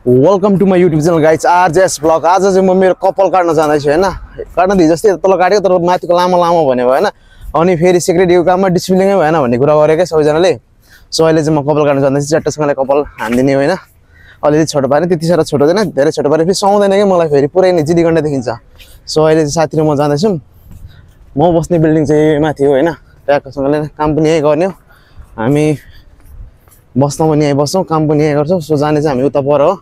Welcome to my YouTube channel guys RJS blog. आज चाहिँ म मेरो कपाल काट्न जाँदैछु हैन। काट्न दिए जस्तै तल काट्यो तर माथिको लामो लामो भन्यो हैन। अनि फेरि सेक्रेट यो काममा डिसिप्लिनै भएन भन्ने कुरा गरेकै सबैजनाले। सो अहिले चाहिँ म कपाल काट्न जाँदैछु। चट्टसँगले कपाल हान्दिने हैन। अलिअलि छोटो पारेँ, त्यति साह्रो छोटो हुँदैन, धेरै छोटो पारेँ फेरि सुहाउँदैन कि मलाई, फेरि पुरै नै जिडी गण्डा देखिन्छ। सो अहिले चाहिँ साथी र म जाँदैछौँ। म बस्ने बिल्डिङ चाहिँ माथि हो हैन। ट्याक्कसँगले काम पनि यही गर्ने हो हामी, बस्न पनि यही बस्छौँ, काम पनि यही गर्छौँ। सो जाने चाहिँ हामी उता पर हो,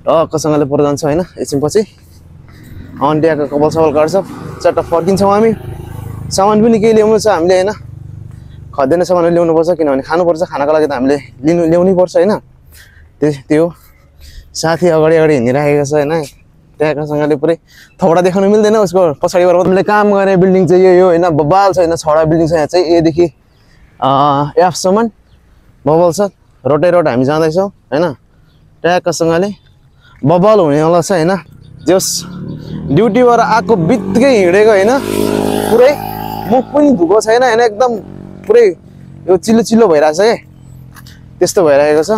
टक्कसँगले पर जान्छौँ हैन। एकछिनपछि अनि ट्याक्क कपाल सपाल काट्छ, चट्ट फर्किन्छौँ हामी। सामान पनि केही ल्याउनु छ हामीले हैन, खद्दैन सामानहरू ल्याउनुपर्छ, किनभने खानुपर्छ। खानाको लागि त हामीले ल्याउनै पर्छ हैन। त्यो साथी अगाडि अगाडि हिँडिराखेको छ हैन। ट्याक्कसँगले पुरै थोडा देखाउनु मिल्दैन उसको पछाडिबाट। हामीले काम गर्ने बिल्डिङ चाहिँ यो हैन, बबाल छ हैन। छवटा बिल्डिङ छ यहाँ चाहिँ, एदेखि एफसम्म बबाल छ। रोटै रोट हामी जाँदैछौँ हैन। ट्याक्कसँगले बबाल हुनेवाला छ हैन। जस ड्युटीबाट आएको बित्तिकै हिँडेको हैन, पुरै मुख पनि धुको छैन हैन, एकदम पुरै यो चिल्लो चिल्लो भइरहेछ के, त्यस्तो भइरहेको छ।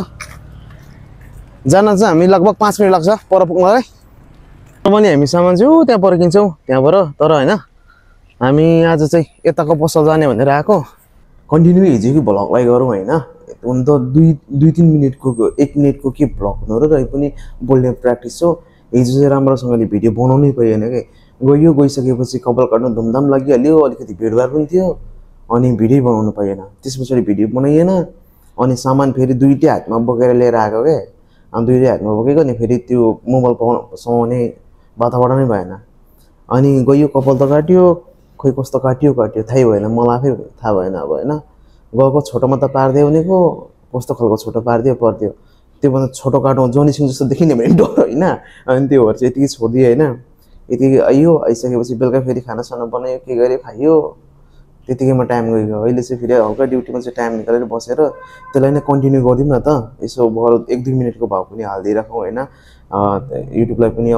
जान चाहिँ हामी लगभग 5 मिनट लाग्छ पर पुग्नलाई। पनि हामी सामान चाहिँ त्यहाँ पर्खिन्छौँ त्यहाँबाट। तर हैन हामी आज चाहिँ यताको पसल जाने भनेर आएको। कन्टिन्यू हिजोकै भ्लगलाई गरौँ हैन। हुन त 2-3 मिनटको 1 मिनटको के भ्लग हुनु र पनि बोल्ने प्र्याक्टिस हो। हिजो चाहिँ राम्रोसँगले भिडियो बनाउनै पाइएन के। गइसकेपछि कपाल काट्नु धुमधाम लागिहाल्यो, अलिकति भिडभाड पनि थियो, अनि भिडियो बनाउनु पाइएन। त्यस पछाडि भिडियो बनाइएन। अनि सामान फेरि दुईटै हातमा बोकेर लिएर आएको के। अनि दुईटै हातमा बोकेको नि फेरि त्यो मोबाइल समाउने वातावरण नै भएन। अनि गयो कपाल त काट्यो, खोइ कस्तो काट्यो थाहै भएन, मलाई आफै थाहा भएन अब हैन। गएको छोटोमा त पारिदियो भनेको, कस्तो खालको छोटो पारिदियो पर्दियो। त्योभन्दा छोटो काट्नु जोनी सिङ जस्तो देखिने भने डर हैन। अनि त्यो भएर चाहिँ यतिकै छोडिदियो हैन। यतिकै आइसकेपछि बेलुका फेरि खानासाना बनायो, के गर्यो, खाइयो, त्यतिकैमा टाइम गयो। अहिले चाहिँ फेरि हल्का ड्युटीमा चाहिँ टाइम निकालेर बसेर त्यसलाई नै कन्टिन्यू गरिदिउँ न त। यसो बरु 1-2 मिनटको भाउ पनि हालिदिइराखौँ हैन। युट्युबलाई पनि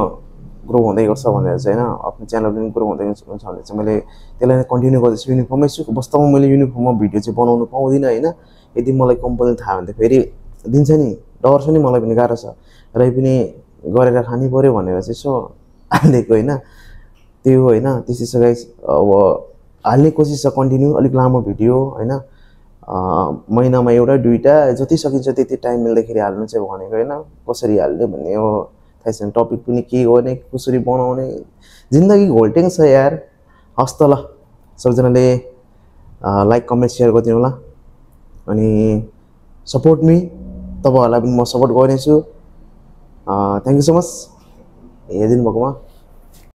ग्रो हुँदै गर्छ भनेर चाहिँ हैन, आफ्नो च्यानल पनि ग्रो हुँदै हुन्छ भनेर चाहिँ मैले त्यसलाई नै कन्टिन्यू गर्दैछु। युनिफर्ममै छु, वास्तवमा मैले युनिफर्ममा भिडियो चाहिँ बनाउनु पाउँदिनँ हैन। यदि मलाई कम्पनी थाहा भने त फेरि दिन्छ नि, डर छ नि, मलाई पनि गाह्रो छ। र पनि गरेर खानै पर्यो भनेर चाहिँ यसो हालेको हैन। त्यो हैन, त्यसै छ गाइस। अब हाल्ने कोसिस छ कन्टिन्यू, अलिक लामो भिडियो हैन। महिनामा एउटा दुईटा जति सकिन्छ त्यति टाइम मिल्दाखेरि हाल्नु चाहिँ भनेको हैन। कसरी हाल्ने भन्ने हो थाहा छैन, टपिक पनि के गर्ने, कसरी बनाउने, जिन्दगी घोल्टिङ छ यार। हस् त ल, सबैजनाले लाइक कमेन्ट सेयर गरिदिनु होला। अनि सपोर्ट मी, तपाईँहरूलाई पनि म सपोर्ट गर्नेछु। थ्याङ्क यू सो मच हेरिदिनु भएकोमा।